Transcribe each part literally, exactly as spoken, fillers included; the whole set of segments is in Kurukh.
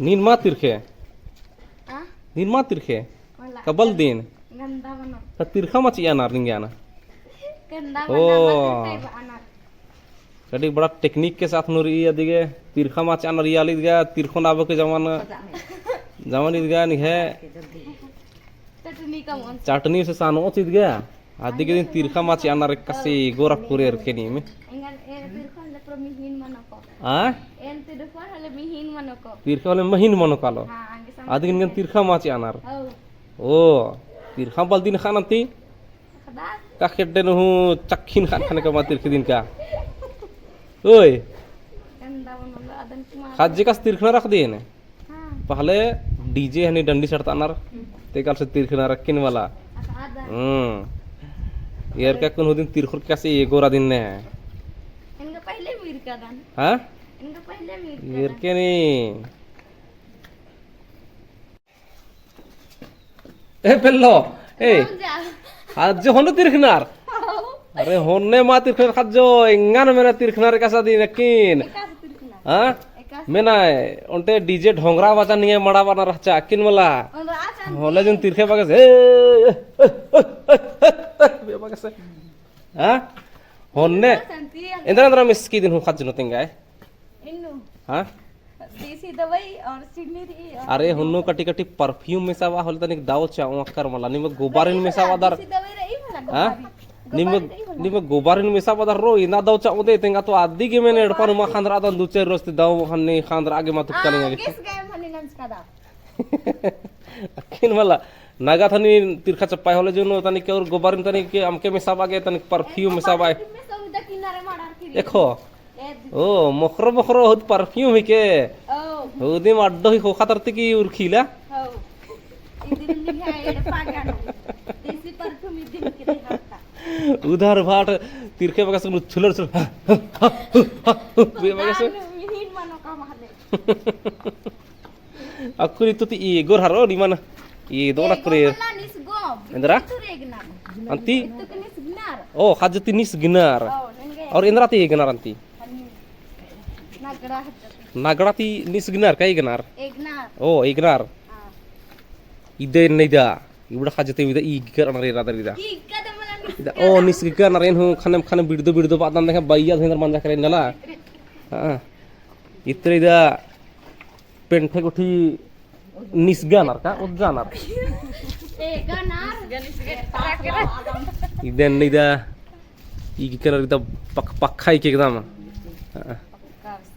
नीन मा तिरखे? आ? नीन मा तिरखे? मला। कबल दिन? गंदा मनो। का तिरखा मा चिअनर निंग्है आना? गंदा ओ। मनो, मा तिरखा बअनर। कड़ी बड़ा technique के साथ नू रई अदिगे, तिरखा मा चिअनर रई आली इदगा, तिरखो ना आबो के जमाना, जमाना इदगा निंग्है। चटनी का मन। चटनी से सानो चिदगा। अदिगे दिन तिरखा मा चिअनर एकासे एगोर अक्कुरे एरके नीम। एंगन ए तिरखा होले पूरा मिहिन मनो को। आ? एन तिरखा होले मिहिन मनो को। तिरखा होले मिहिन मनो कालो। हाँ, आगे समझ अदिगे निंगन तिरखा मा चिअनर। हौ। ओ, तिरखा बल दिन ख़न्न अन्ती? ख़द्दर। का खेड्डे नू हूँ चक्खिन ख़न्न ख़ने का मा तिरखी दिन का। ओय। गंदा बनो ला अदन कुमार। ख़ज्ज एकासे तिरखना रख दिन। हाँ। पहले DJ हनी डंडी सड़तानर, हम्म। ते काल से तिरखना रखिन वाला। अच्छा, आदन। हम्म। एरके अक्कुन हूँ दिन तिरखोर एकासे एगोर अदिन ने। एंगा पहले मीर का दन। हाँ? एंगा पहले मीर का दन। एरके नी। ए पेल्लो, ए। कौन जा? ख़ज्जो होन्ने तिरखनर। अरे होन्ने मा तिरखनर ख़ज्जो, एंगन मेना तिरखनर एकासे दिन अक्किन। एकासे तिरखनर। हाँ? एकासे। मेना, ओन्टे DJ ढोंगरा बाजा निंग्है मड़ा बअनर रहचा, अक्किन मला। होले जुन तिरखे बगस, ए, ए, बे बगस। हाँ? होन्ने। एन्दरा एन्दरा मिसकी दिन हूँ ख़ज्जो नू तेंगा। इन्नु। हाँ? देसी दवाई और चीनी रई और अरे, हुन्नु कटी कटी perfume मेसाबआ होले तनिक दव चाओ अक्कर मला। निम गोबारिन मेसाबअदर। देसी दवाई रई मला, हाँ? गोबारी। निम, गोबारी रई मला। निम गोबारिन मेसाबअदर रो, इन्ना दव चाओ दे, तेंगा तो अदिगे मेने एड़पा नू मा ख़न्दरआ दन दू चार रोज ती दव हन्ने ख़न्दरआ गे मा तुक्का लेंगा हाँ, गे। गैस गए हन्ने नंजका दव। अक्किन मला, नगा थनी तिरखा चप्पाय होले जुन तनिक और गोबारिन तनिक अमके मेसाबआ गे तनिक perfume मेसाबआ। देखो। ओ, मोखरो मोखरो हुद perfume हिके। ओ। हुदिम अड्डो ही ख़ोख़ा तरती की उरखी ला। ओ। इदिन निंग्है एड़पा गा नू। देसी perfume इदिन के देहाता। उधार भाट तिरखे बगस नू छुलर छुलर। बे बगस। मिहिन मनो का महले। अक्कुन इत्तु ती एगोर हरो निमन। एदोन अक्कुन। एगोर मला निसगो। एन्दरा? इत्तु रे एगनर। अन्ती? इत्तु के निसगनर। ओ, ख़ज्ज ती निसगनर। ओ, नंगे। और एन्दरा ती एगनर अन्ती? हन्नी। नगड़ा हत्ता ती। नगड़ा ती निसगनर का एगनर? एगनर। ओ, एगनर। हाँ। इदे नैदा। इबड़ा ख़ज्ज ती इदा ईगकर अनर एरा दर इदा। ईगकर दे मला इदा, निसगनर। ओ, निसगनर एन हूँ ख़ने ख़ने बिड़दो बिड़दो बादन देखा बइया धेंदर मंजा करे नला। हाँ। इतरे इदा पेंठे गुट्ठी निसगनर का उज्जानर। इदेन इदा ईगकनर इदा पक-, पक्का इके एकदम। हाँ,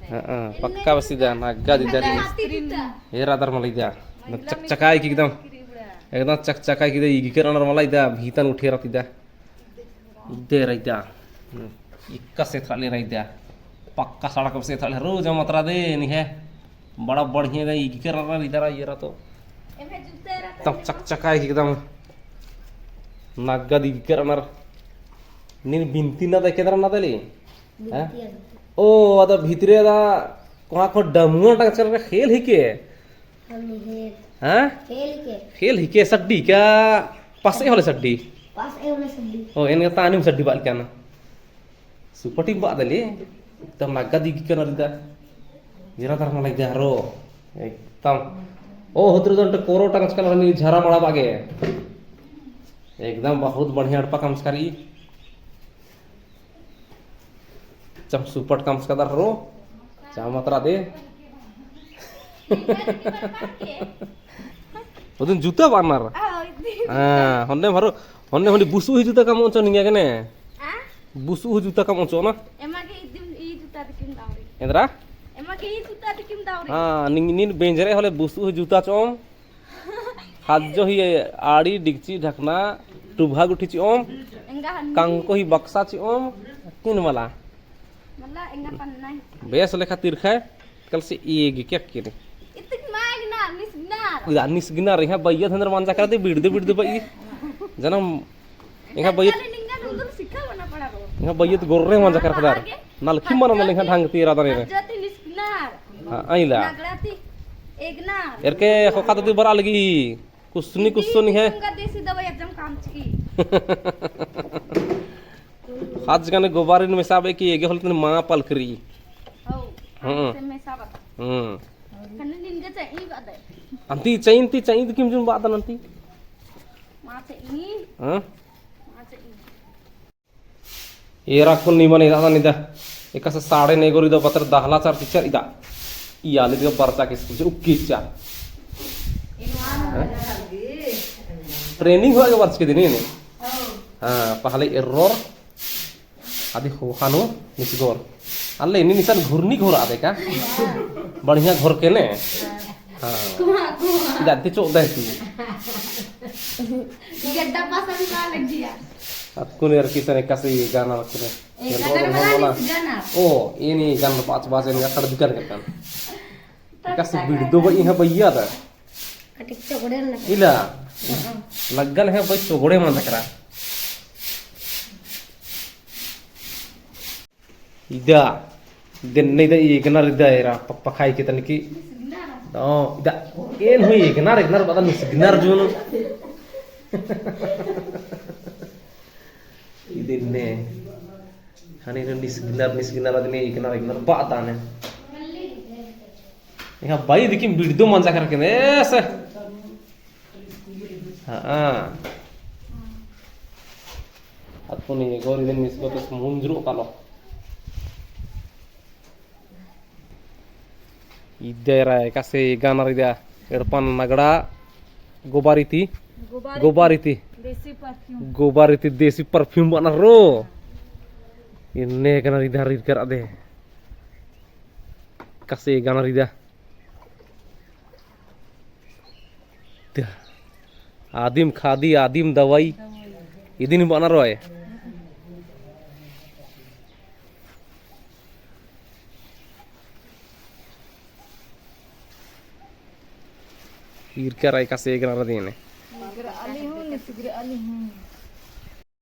हाँ, पक्का बस इदा नग्गा दिदा री। एरा दर मला इदा चकचका इके एकदम। एकदम चकचका इके इदा ईगकनर मला इदा भीतन उठेरत इदा। इदे रई इदा। एकासे एथरा ले रई इदा। पक्का सड़क बसे एथरा ले रोज मतरा दे निंग्है। बड़ा बढ़िया इदा ईगकर रई इदा रई एरा तो। एकदम चकचका एकदम। नग्गा ईगकर रअनर। नीन बिनती ना देखे दरा ना दली। हैं? ओ, अदा भीतरे अदा कोहाँ को डमुआ टंगचका खेल हिके। हाँ? खेल हिके। खेल हिके सड्डी का पासे होले सड्डी? पासे होले सड्डी। ओ, एन तानिम सड्डी बाल क्या ना? सुपटी बा दले, एकदम नग्गा ईगकनर इदा। एरा दर मला इदा हरो। एकदम। ओ, होतरे दन कोरो टंगचका नी झरा मड़ा बागे। एकदम बहुत बढ़िया एड़पा कमचका रई। चम सुपट कमचका दर रो, चम मतरा दे। उदिन जूता बअनर। हाँ, होन्ने भरो, होन्ने होन्ने बुसु ही जूता कम ओंचो निंग्है गने। हाँ? बुसु ही जूता कम ओंचो ना। एमा गे इदिम ई जूता दिकिम दावरी। एन्दरा? एमा गे ई जूता दिकिम दावरी। हाँ, नीन, नीन बेंजरे होले बुसु ही जूता चिओम। ख़ज्जो ही आड़ी, डिगची, ढकना, टुभा गुट्ठी चिओम, एंगा हन्नी। कंको ही बक्सा चिओम, किन मला। मला एंगा पन्ना ही। बेस लेखा तिरखा, कल से ईगके अक्किन। इतक मा एगनर, निसगनर। उदा निसगनर, इहाँ बइया धेंदर मंजा करती, बिड़दे, बिड़दे बई। जनम एंगा बइयत, एंगा बइयत गोर्रे मंजा करखदर। नलखी मना नल एंगा ढंग ती एरा दर रे। हाँ, अइला। एरके ख़ोख़ा ती बरआ लगी। कुसनी, कुसनी है। ख़ज्ज गने गोबारिन मेसाबे की एगे होले तनी मा पलखरी। हम्म। हम्म। कन्ने निंगा चई बादे। अन्ती चई, अन्ती चई दिकिम जुन बादन अन्ती। मा चई। हाँ? मा चई। एरा कुन निमन एरा निदा। एकासे साड़े नेगोर इदा बतर दहला चार चिच्चर इदा। इया निदा बरचा किस कुछ उक्कीचा। हाँ? Training होआ के बरच के दिने ने। हाँ, पहले एर्रोर अदी ख़ोख़ा नू निसगोर। अल्ले इन्नी निसन घुरनी घोर आदे का? बढ़िया घोर के ने? हाँ। कुआँ, कुआँ। जाते चोक दे ती। गड्ढा पासा भी ना लग गया। अक्कुन यार किसन एकासे गाना अक्कुन। ए, ये गाना रोड वाला वाला। निस गाना। ओ, ये नहीं गाना पाँच बाजे ने खड़ दिकर करतन। एकासे बिड़दो बई है भैया दा। कटिक चोगड़े न लगे। इला। हाँ। लग्गन है भाई चोगड़े मन तकरा। इदा। दिन नहीं दा ये गनर इदा एरा पप्पा खाई के तनकी। ओ, इदा। एन हुई ये गनर, ये गनर बता निस गनर जुनू। इदिन्ने। हनी रे निस गनर, निस गनर अदने, ये गनर, ये गनर बा ताने। यहाँ बाई दिकिम बिड़दो मंजा करके ने, ऐसे। हाँ। अतुनी गोरी दिन मिसको तो मुंजरो कालो। इदे रा एकासे गाना रा इदा एड़पन नगड़ा गोबारी ती, गोबारी गोबारी ती। देसी perfume। गोबारी ती देसी perfume बना रो। इन्ने गाना रा इदा रीत करा दे। एकासे गाना रा इदा। आदिम खादी, आदिम दवाई। इदिन बना रओय। ईरका रई एकासे एगना रअदी ने। एगरा आली हूँ, निसगरा आली हूँ।